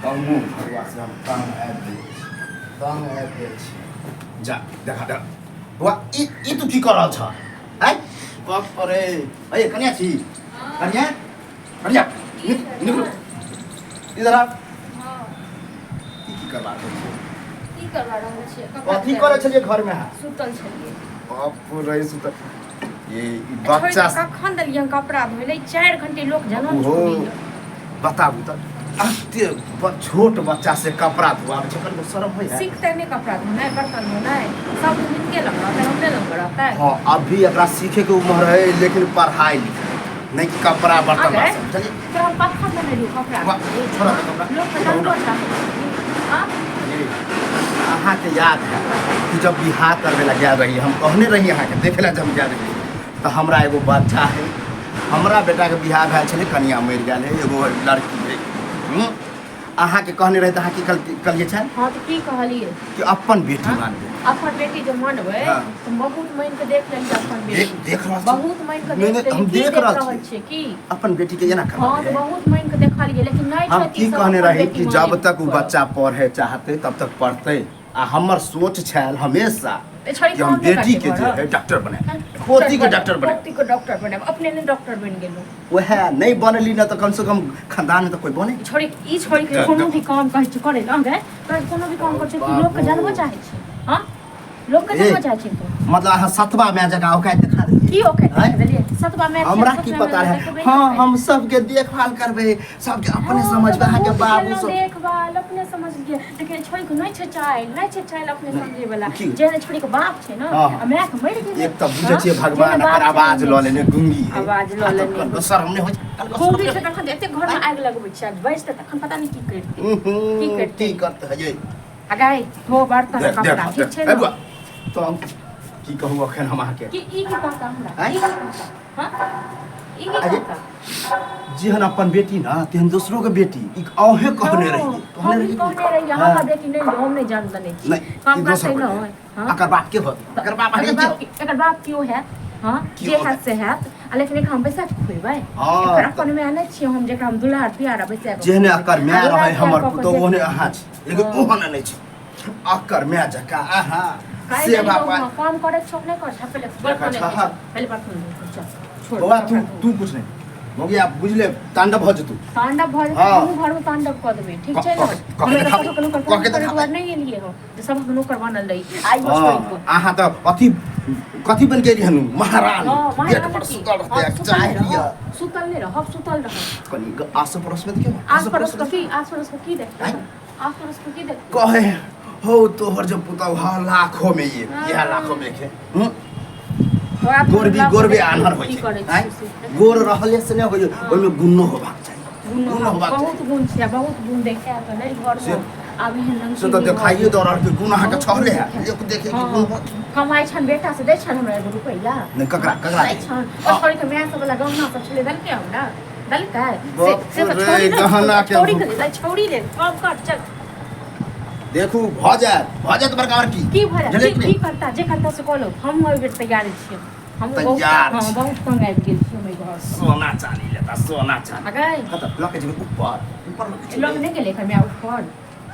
तंगो घरुआ से हम तंग आबि गेल छी, तंग आबि गेल छी। जा देखा देख बौआ, ई ई तू की कर रहल छ? आँय बाप रे, अरे कनिया छी, कनिया, कनिया निकलू इधर आ। ई की करबा रहल छी? की करबा रहल छियै? कपड़ा कथी करै छलियै घरमे अहाँ? सुतल छलियै। बाप रे, सुतल ये ई बच्चा कखन देलियै हम कपड़ा धोइ लए? 4 घंटे लोक जनम ओहो छोड़ी। बताबू तऽ, एते छोट बच्चा से कपड़ा धोआबै छै, कनिको शरम होइ है? सीखतै नहि कपड़ा धोनाइ, बर्तन धोनाइ, सब हिनके लग रहतै, हमरे लग रहतै। हाँ, अभी एकरा सीखे के उम्र है, लेकिन पढ़ाई लिखाई नहीं कि कपड़ा बर्तन अगे, बासन, बुझलियै? तोरा हम कखन देने रहियौ कपड़ा? वाह, छोड़ा तऽ कपड़ा। लोक के जानबो चाहै। हाँ? ये, अहाँके याद है कि जब बियाह करबे ला गेल रही, हम कहने रही अहाँके देखे ला जब हम गेल रही तऽ हमरा एगो बच्चा है, हमरा बेटाके बियाह भेल छलै, कनिया मरि गेल है, एगो लड़की है। अहाँके कहने रही तऽ अहाँ की कहलियै छल? हाँ, तऽ की कहलियै? कि अपन बेटी हाँ? मानबै। अपन बेटी जे मानबै हाँ। तऽ बहुत मानि कऽ देख लेलियै अपन बेटी। देख रहल छी। बहुत मानि कऽ नहि, देख नहि, हम लेलियै। की देख देख रहल रहल छी। छियै की? अपन बेटी के एना हाँ, करबै? तऽ बहुत मानि कऽ देखलियै, लेकिन नहि हम छथि की सब कहने अपन रही बेटी कि जब माने तक ओ करब। बच्चा पढ़े चाहते तब तक पढ़ते, आ हमर सोच छल हमेशा तऽ छोड़ि कि हम काम नहि बेटी करतै के जे घरक? है डॉक्टर बनाए, हाँ, पोती के डॉक्टर बनाए। पोती के डॉक्टर बनाएब, अपने नहि डॉक्टर बनि गेलहुँ। वएह नहि बनली ने तऽ कम से कम खानदान में तऽ कोई बने। छोड़ी, ई छोड़ी के कोनो भी काम कहै छै करे लए गए, तोरा कोनो भी काम करै छै तू लोक के जानबो चाहै छै? हाँ, लोक के ए, जानबो चाहै छै तू? मतलब अहाँ सतवा माय जकाँ औकात देखा देलियै। की औकात आँय? देखा देलियै? सतवा माय छियै, हमरा की सतवा पता माय रहै? देखबै हाँ, नहि। हम सबके देखभाल करबै, सबके अपने हाँ, समझबै, तऽ अहाँके बहुत बाबू केलहुँ सब देखभाल अपने समझलियै, लेकिन छोड़ी के नहि छै चाइल, नहि छै चाइल अपने नहि, समझै वाला। की? जेहन छोड़ी के बाप छै ने, हाँ, हाँ। आ माय के मरि गेलै। एक तऽ बुझै हाँ? छियै भगवान जेहन एकर बाप छै, आवाज ओहने लऽ लेने गुंगी है। आवाज लऽ आ तऽ लेने। कनिको शरम नहि होइ छै? कनिको शरम गुंगी नहि छै होइ? तखन तऽ एते घर में आगि लगबै छै, आ बैसतै तखन पता नहि की करतै। की करतै? की करतै है ये? आ गाय धो बर्तन देख, कपड़ा, देख, ठीक छै देख, ने? ए बुआ, तऽ हम की कहू अखन हम अहाँके? की ई की कहता हमरा? आँय? ई की कहता? हाँ? ई की आगे- कहता? जेहन अपन बेटी ना तेहन दोसरो के बेटी, ई अहें कहने हाँ, रहियै, कहने हम रहियै। कहने रहियै, हाँ। हमरा बेटी नहि, हम नहि जान देने छी। नहि, काम ई दोसर करतै बेटी। ने, हाँ? एकर बाप के होत? एकर बाप एकर अहीं बाप के एकर बाप केओ हैत? हाँ, केओ जे हैत। हैत से हैत, आ लेकिन एकरा हम बैसा के खुएबै? हाँ, एकर तऽ- अपन माय नहि छियै हम, जेकरा हम दुलार प्यार आ बैसा के जेहने खुएबै। एकर माय आ दुलार रहै प्यार हमर कऽ कऽ पुतोहु, जे- ओहने अहाँ छी, लेकिन हाँ। ओहन नहि छै अकर माय जकाँ अहाँ काल्हि सेवा जाइयो पानी। हम काम करै छौ नहि करै छौ? पहिले बर्तन अच्छा, नहि हाँ। पहिले बर्तन धो, चल, छोड़, बौआ, तू कपड़ा धो। तू कुछ नहीं मौगिया, बुझले, तांडव भऽ जेतौ। तांडव भऽ जेतै। हाँ। हमहूँ घरमे तांडव कऽ देबै, ठीक छै ने? कऽ के हमरा देखाबै, सबके नौकर कऽ के कोनो देखाबै। दुआर नहि एलियै हो जे सबक नौकर बनल रही आइ हाँ, छोड़ि कऽ। अहाँ तऽ अथी कथी बनि गेली हन? महारानी। हाँ, गेट महारानी पर की? सुतल रहतै, हाँ, आ सुतल चाय नहि लिअ। रहब, सुतल नहि रहब, सुतल रहब। कनि आस पड़ोस में देखियौ। आस पड़ोस के की? आस पड़ोस के की देखबै? आँय? आस पड़ोस के की देखबै? कहे हो तोहर जो पुतहु हा लाखों में एक, हाँ। इएह लाखों में एक है। तोरा गोर भी लाखों गोर भी में आन्हर होइ की छै। करै आँय? छी से? गोर रहले से नहि होइ, हाँ। ओहिमे गुणो होबाक चाही। गुण गुण होबाक बहुत चाही। गुण छै, बहुत गुण देखाय तऽ नहि घर से- आब एहन रंग से तऽ देखाइए दऽ रहल कि गुण अहाँके छहले है, एक देखे कि गुण हो। कमाइ छन बेटा से दै छन हमरा एगो रुपैआ? नहि, ककरा ककरा दै दै? छन ओ छोड़ी के माय सब वाला गहना सब छलै, देलकै हमरा? देलकै से बाप से तऽ रे, छोड़ी ने, गहना के छोड़ी के दै, छोड़ी ले काम कर चल। देखू भऽ जायत बड़का बड़की। की भऽ जायत? बुझलियै की कि की नहि? करता? जे करता से कऽ लो, हम एहि बेर तैयार छियै, हम बहुत तैयार हाँ, छी। बहुत तंग आबि गेल छी हम एहि घर से। सोना चानी लेता, सोना चानी। आ गए कतऽ लऽ के जेबै? ऊपर ऊपर लऽ के लग जेबै? नहि गेलै एकर माय ऊपर?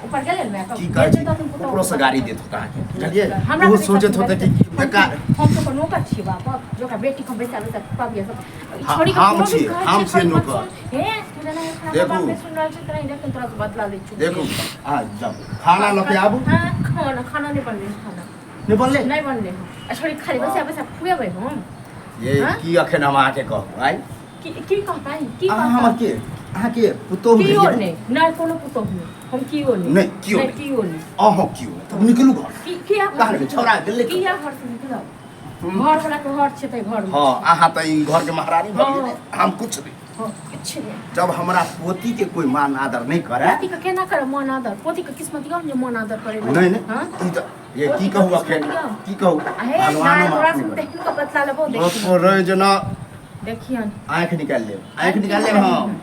ऊपर गेलै ने माय? की कहै छी, ऊपरो से गाड़ी देत होता अहाँके, बुझलियै? हमरा ओहो तऽ सोचैत होतै कि बेकार हम तऽ ओकर नौकर छियै बापक, जे ओकरा बेटी के बैसा बैसा पाबियै सब। हाँ, छोड़ी के हम कोनो भी छियै, कहै हम छै, छियै छोड़ी मत नौकर। सुन। हे, तू जेना एखन हमर देखू। बाप नहि सुनि रहल छै, तेना देखिन तोरा से बदला लै छियौ। देखू, अहाँ जाउ, खाना लऽ के आबू। हाँ, खाना खाना नहि बनलै, खाना नहि बनलै? नहि बनलै। आ छोड़ी खाली बैसा बैसा खुएबै हम? ये हाँ? की अखन हम अहाँके कहू आइ? की की कहता? की अहाँ कहता? हमर के, अहाँ के पुतोहु कियो भेलियै? नहि, नहि कोनो पुतोहु नहि, हम कियो नहि। नहि, कियो नहि, नहि। कियो नहि। अहाँ कियो नहि, तब निकलू घर। की किया घर कहाँ से गेलै? छौड़ा गेलै? किया घर से निकलब? घर वाला के घर छै तऽ घर में। हाँ, अहाँ तऽ ई घर के महारानी भऽ गेलियै हाँ। ने, हम कुछ नहि। हाँ, किछु नहि। जब हमरा पोती के कोई मान आदर नहीं करे। पोती के केना करब मान आदर? पोती के किस्मत यौ जे मान आदर करे। नहीं नहीं। हाँ? ई तऽ ये पोती की के कहू किस्मत अखन? यौ। की कहू? आ हे भगवानो नाय माफ तोरा नहि से करे। तेहन के बदला लेबो, देखियन। बाप रे, जेना देखियन। आँखि निकालि लेब, आँखि निकालि लेब, हम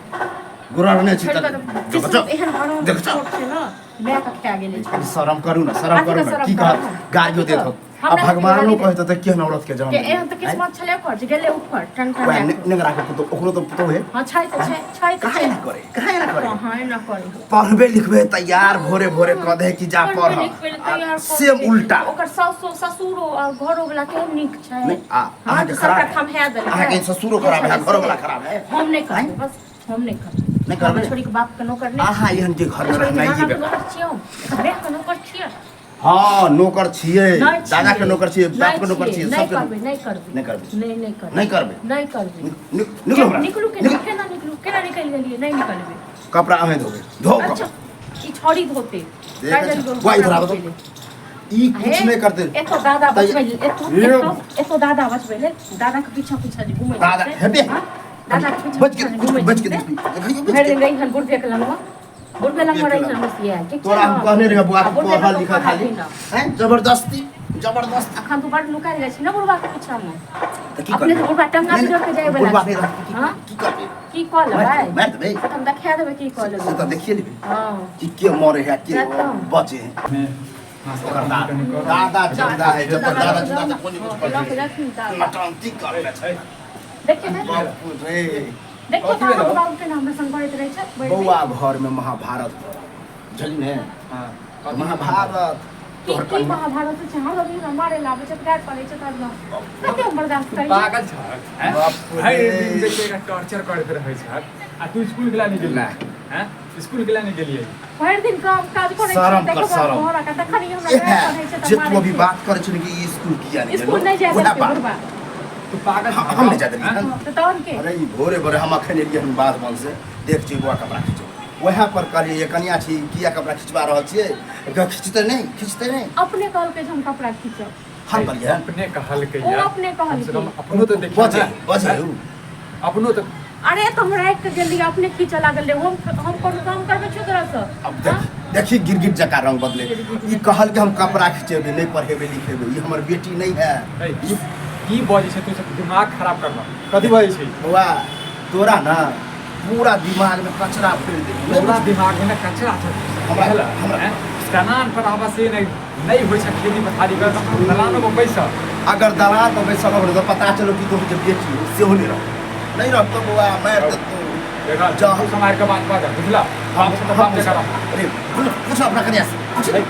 गुररने छी छोड़ि तऽ कऽ तऽ किस्मत एहन हराम देख चल। छोट छै ने, माय के खा गेलै। कनि शरम करू ने, शरम कथी करू के ने। शरम की करब? कहत, गारियो देत होत आ हमरा भगवानो गाली कहत तऽ केहन औरत के जन्म के देलियै? एहन तऽ किस्मत छलै ओकर जे गेलै ऊपर टन टन वएह लए कऽ। नेंगरा के पुतोहु, ओकरो तऽ पुतोहु है। हाँ, छै तऽ छै, छै तऽ कहाँ छै। एना करे, कहाँ एना करे? कहाँ हाँ एना करै पढ़बे लिखबे तैयार भोरे भोरे कह दे कि जा पढ़बे पढ़ लिखबे लए तैयार कऽ सेम दे। उल्टा ओकर सासो ससुरो आ घरो वाला केहन नीक छै नहीं, आ हाँ, अहाँके सबटा खराब थम्हा देलकै। अहाँके ससुरो खराब है घरो वाला खराब है हम नहि करबै बस हम नहि करबै नहि करबै? छोड़ी के बाप के नौकर नहि अहाँ एहन के घर में छोड़ी के रहनाइ दादा के बेकार नौकर छियै हम एकर माय के नौकर छियै हाँ नौकर छियै नहि छियै। दादा के नौकर छियै बाप के नहि नौकर छियै नहि सबके करबै नहि करबै नहि करबै। नहि नहि करबै नहि करबै। नहि करबै निकलू हमरा निकलू केना निकलू। केना निकलू केना निकलि गेलियै नहि निकलबै कपड़ा अहें धोबै धो अच्छा ई छड़ी धोते देख काल्हि अच्छा, गेल बुआ इधर आबो तो। ई कुछ हे, नहीं करते एतो दादा तै- बचबै लेल एतो ये- एतो एतो दादा बचबै लेल दादा के पीछा पीछा जे घुमै दादा, छै। हेबे। हाँ? दादा के पीछा बच के पीछा जे घुमै बच के छै। देखियो बच भरि के दिन रही हन बुढ़बे के लगमा बुढ़बे लगमा रही हन होशियार ठीक छै तोरा हम ने? कहने रहियो बुआ आ बुढ़बे पढ़ल लगमा लिखल खाली पढ़ाबी ने। हैं जबरदस्ती जबरदस्ती अखन तू बड़ नुकायल जाइ छै ने बुढ़बा के पीछा में तऽ की अपने करबै तऽ बुढ़बा टंगा नहीं, बिगड़ के जाय बुढ़बा वाला नहि रहतै, की हाँ? की करबै की कऽ लेबै मारि मारि देबै से तऽ हम देखा देबै की कऽ से लेबै तऽ देखिए लेबै हँ कि के मरे है के सएह तऽ। बचे है में नाश्ता ओकर पानी कनि करू। दादा जिंदा है जब तक दादा जिंदा तक कोनी कुछ लऽ के कर राखी दादा नटंती कर ए, देखियौ ने बाप रे देखियौ कथी तऽ अहाँके भेलौ? बाबू केना हमरा संग करैत रहै छै भरि दिन। बौआ घर में महाभारत बुझली ने हाँ, कथी? महाभारत की तोहर की कन्या महाभारत छै हमरा भी मारे लाबै छै गारि पड़ै छै तब कते हम बर्दाश्त करियै पागल छ हैं? बाप रे। भरि दिन जे छै एकरा टॉर्चर करैत रहै छ आ तू स्कूल गेला नहि गेलियै हैं स्कूल गेला नहि गेलियै भरि दिन काम काज करै छै शरम कर, तकर बाद शरम। घर आके तखन ई हमरा एह, गारि पड़ै छै जे तऽ तू मारै अभी छै। बात करै छली कि ई स्कूल किया नहीं स्कूल नहि जाय वएह देलकै बात। बुढ़बा तू पागल छ हम नहि जाय देलियै। हैं? तऽ तहन के अरे ई भोरे भोरे हम अखन एलियै हन बाध वन से देख छी बौआ कपड़ा खींचो वएह पर कहलियै ये कनिया छी किया कपड़ा खिंचवा रहल छियै एकरा खिंचतै नहि खिंचतै नहि अपने कहलकै जे हम कपड़ा खींचब हम कहलियै हन अपने कहलकै ओ यार। अपने कम से कम कहलकै अपनो तऽ देखियौ बजे ने। बजे हैं? अपनो तऽ अरे तऽ हम राखि कऽ गेली अपने खींचऽ लागल रहे हम कोनो काम करबै छियै तोरासँ अब देख देखी गिरगिट जकाँ रंग बदले ई कहल कि हम कपड़ा खिंचेबै नहि पढ़ेबै लिखेबै ई हमर बेटी नहि है ए, की बजै छै तू सब दिमाग खराब करबा कथी बजै छै बौआ तोरा ना पूरा दिमाग में कचरा भरि देलकै पूरा दिमाग में कचरा छै हमरा- बुझलह? हमरा- हैं? दलान पर आबऽ से नहि नहि होइ छै खेती पथारी कर दलानो पर बैसऽ अगर दलान पर बैसल रहबै तऽ पता चलो कि तोहर जे बेटी हो सेहो नहि रहत नहि रहत तऽ बौआ मारि देतौ देखा जा। तू समार के बात बाजऽ बुझला बाप से तऽ बाप जकाँ रह। अरे पूछ अपना कनिया से पूछ ए,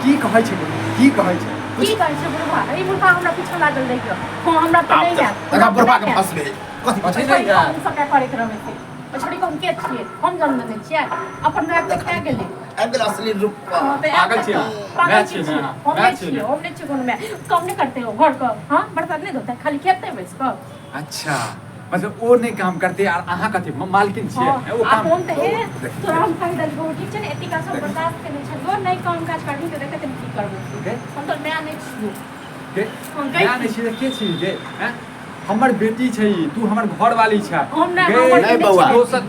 की कहै छै की कहै छै की कहै छै बुढ़बा ई बुढ़बा हमरा पीछा लागल रहैए हँ हमरा तऽ नहि हैत तकरा बुढ़बा के फंसबे कथी कथी छोड़ि नहि कऽ हैत हम सबटा करैत रहबै से ओ छोड़ि कऽ हम के छियै हम जन्म देने छियै अपन माय के खा गेलै आबि गेल असली रूप पर हँ, तऽ पागल आब छियै कतऽ? पागल माय छियै छियै ने हम माय नहि छियै छियै ने हम नहि छियै कोनो माय काम नहि करते हो घर के हँ बर्तन नहि धोते खाली खेतै बैस कऽ अच्छा मतलब ओ नहि काम करते आर अहाँ कथी मालकिन छियै हँ, ओ आ काम हम तऽ हे तोरा हम कहि देलियौ ठीक छै ने एती काज हम बर्दाश्त केने छलियौ नहि काम काज करबही तऽ देखै की करबो गे हम तऽ माय नहि छियौ गे हम गई माय नहि छियै तऽ के छी गे हैं हमर बेटी छै ई, तू हमर घरवाली छै हम नहि- गे, हमर नहि बौआ। दोसर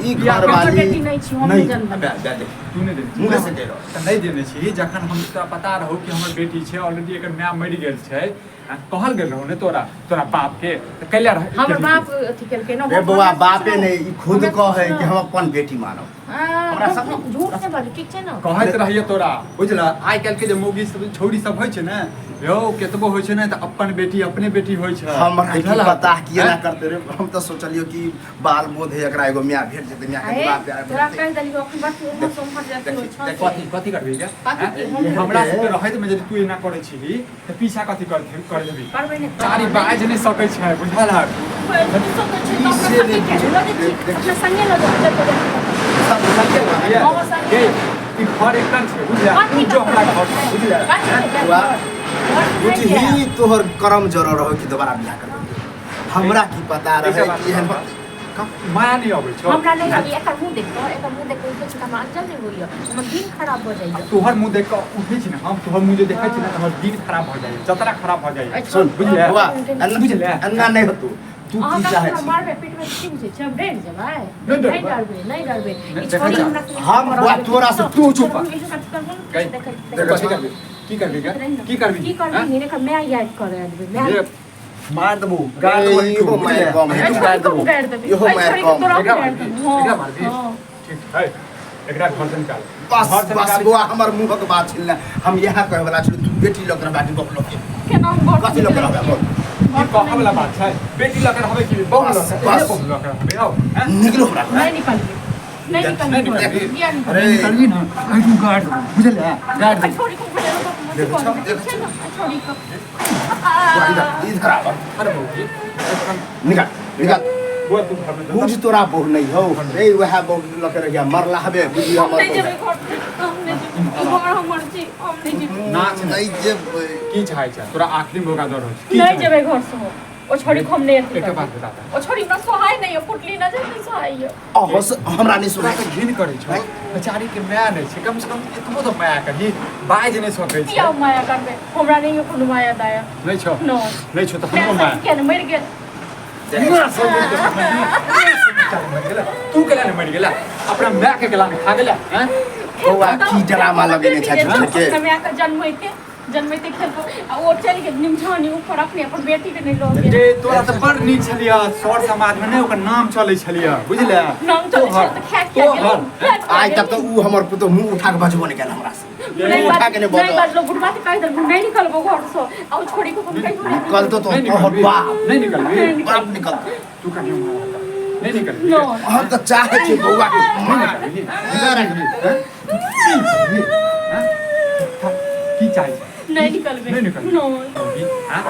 ई बियाह घरवाली हमर बेटी नहि छी, हम नहि जन्म अबे, अबे, देख। तू नहि देने छी मुँहे से कहि रहल। तऽ नहि देने छी जखन हम तोरा पता रहौ कि हमर बेटी छै ऑलरेडी एकर माय मरि गेल छै आ कहल गेल रहौ ने तोरा तोरा बाप के तऽ कैला रह हमर बाप अथी केलकै ने रे बौआ बापे नहि ई खुद कहै कि हम अपन बेटी मानब हमरा सब झूठ नहि बाजू ठीक छै ने कहैत रहिए तोरा बुझल आइ काल्हि के जे मौगी सब छौरी सब होइ छै ने यौ केतबो होइ छै ने तऽ अपन बेटी अपने बेटी होइ छै हमरा की बुझलह? पता कि एना हैं? करते रे हम तऽ सोचलियो कि बाल बोध है एकरा एगो माय भेट जेतै माय के अरे दुलार प्यार तोरा भेटतै कहि देलियौ अखन बस उम्हर से उम्हर जाके देखी, होइ छौ देखी। कथी कथी करबही गे कथी हैं? की? हम- हमरा सबके रहैत में यदि तू एना करै छीही तऽ पीछा कथी कर कर देबही करबै नहि चारि बाजि नहि सकै छै बुझल है बाजि सकै छै तऽ अपना ई से संगे नहि किया लऽ जाइ छी? देख- अपना संगे लऽ जाउ, जतऽ जाउ। सब संगे लऽ हँ, संगे। गे ई घर एकर छै बुझलियै कथी तू जो हमरा करतै? घर छै बुझलियै कथी के बुआ, घर? घर नहि बुझही जायब। तोहर करम जरल रहो कि दोबारा बियाह करबै हमरा की पता एकटा रहे बात कि एहन कम माया नहि अबै छौ हमरा नहि होइए एकर मुँह देख कऽ एकर मुँह देख कऽ उठै छी तऽ हमरा अंचल नहि होइए हमर दिन खराब भऽ जाइए तोहर मुँह देख कऽ उठै छी ने हम तोहर मुँह जे देखै छी ने तऽ हमर दिन खराब भऽ जाइए जतरा खराब भऽ जाइए अच्छा, सुन बुझलियै? बौआ बुझलियै? एना नहि होतौ तू अहाँ की कखनो चाहै हमरा छी मारबै पीटबै तऽ की बुझै छियै हम डरि जेबै नहि डरबै। नहि डरबै नहि डरबै नहि, ई देखै छोड़ी छी। हमरा संगे हम करऽ बौआ लगै तोरा से छै। तू चुप हम एहन काज करबो ने, गई। देखै देखै कथी करबी की करबी गे की करबी की करबी हैं? नहीं एकर माय याद करऽ देबै माय ये मार देबो गाड़ देबो इहो मार कम है एहि गाड़ छोड़ी के देबो हम गाड़ि देबै इहो एहि मार छोड़ी के कम तोरा एकरा हम गाड़ि मारबी देबै एकरा मारबी हँ ठीक है एकरा घर से निकाल बस घर से बस निकाल बौआ हमर मुँहक बात छिलने हम इएह कहै वला छलहुँ तू बेटी लग रहबा कि बहू लग के केना हम घर कथी लग रहबा बोल ई कहऽ वला बात छै बेटी लऽ के रहबै कि बहू लऽ के बस, बस। बहू लऽ के रहबै हौ हैं? निकलो हमरा नहि निकलबै नहीं निकलबी। नहीं निकलबी। किया निकलबी? अरे निकलबी ना एहिठुम गाड़ देबौ बुझलियै, गाड़ देबौ। छोड़ी को देखो छौ, देखो छौ। छोड़ी को। बौआ, इधर इधर आब। अरे बौकी निकल निकल। बुआ तू घर में जा। बुझ तोरा बहु नहीं हौ रे, वएह बहु लऽ के रहिया मरला हबे बुझी हम हमर नहीं बहु। जेबै घर, हम नहीं जेबै घर, हमर छी, हम नहीं जेबै। नाच नहीं। नहीं जेबै। की चाहै छै तोरा आखिरी मौका दऽ रहल छी। की नहीं चाहै? जेबै घर से, ओ छोड़ी को हम नहीं अथी एकटा करबै। बात बता ओ छोड़ी हमरा सोहाय नहीं है, फुटली नजर नहीं सोहाय है। अहो से हमरा नहीं तोरा सुनाइ। तऽ घिन करै छौ, बेचारी के माय नहि छै, कम से कम एतबो तऽ माया करही, बाजि नहि सकै छै। किया माया करबै? हमरा नहीं है कोनो माया दाया। नहि छौ? नो। नहि छौ तऽ हमरो माया किया नहीं मरि गेल? माय सब मरि गेल, माय सब बेचारी मरि गेलै। तू केला नहि मरि गेला? अपना माय के केला नहि खा गेला हैं? बौआ की ड्रामा लगेने छै झूठ के? अपना माय के जन्मैते जन्मैते खेलको आ ओ चलि गेल निमझानी ऊपर, अपने अपन बेटी के नहि लऽ गेल। रे तोरा तऽ बड़ नीक छलियै, सर समाज में नहि ओकर नाम चलै छलियै, बुझले? नाम चलै छल तऽ खा किया गेल? तोहर। खा किया आइ तक गेल? तऽ उ हमर पुतोह मुँह उठा के बजबो नहि कयल हमरा से। नहीं मुँह उठा के नहि बाज, नहीं बजल। बाजलो बुढ़वा तऽ कहि देलको नहीं निकलबो घर से, आ ओ छोड़ी के हम कहियो नहि। निकलतो तो नहि तोहर निकलबी? बाप। नहि निकलबी? बाप निकलतो। तू कनि मारा कर। नहि निकलबी? नो। हम तऽ चाहै छी बौआ के नहि निकलबी? निकलबी हैं? की हैं? की चाहै छै? नहीं निकलबे। नहि निकलबी? नो। हैं?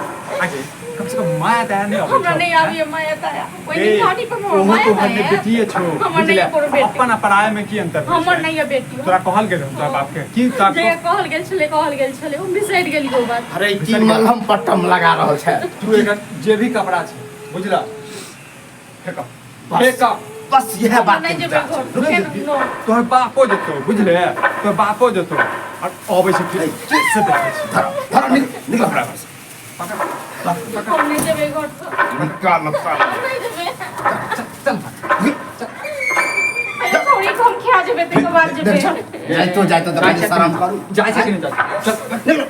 आगे कम से कम माया दया नहि अबै हमरा छौ, नहीं हैं? आबैए माया दाया। ओहि ए, निमझानी पर हमर ओहो माया तोहर ने दाया। बेटिए छौ, हमर नहीं बुझले? है कोनो बेटी। अपन आ पराया में की अंतर होइ हमर छै? नहीं है बेटी। तोरा कहल गेल हौ तोरा बाप के की तोरा जे कहल गेल छलै, कहल गेल छलै, हम बिसरि गेलियै ओ बात। अरे की मलहम पट्टम लगा रहल छै। तू एकर जे भी कपड़ा छै बुझला, फेंक। बस। फेंक। बस इएह बात नहि के जेबै इंतजार घर। छै। फेर नो। तोहर बापो जेतौ, बुझले? तोहर बापो जेतौ और अबै छै फिर से देखै छी। धर धर, निकल निकल हमरा घर से। पकड़। हम नहीं जेबै घर से। निकल निकल। हम नहीं जेबै। चल। अरे छोड़ी के हम खिया जेबै, तकर बाद जेबै। जाइतो जाइतो तऽ कनि शरम करू। जाइ छै कि नहि जाइ छै? चल। निकल।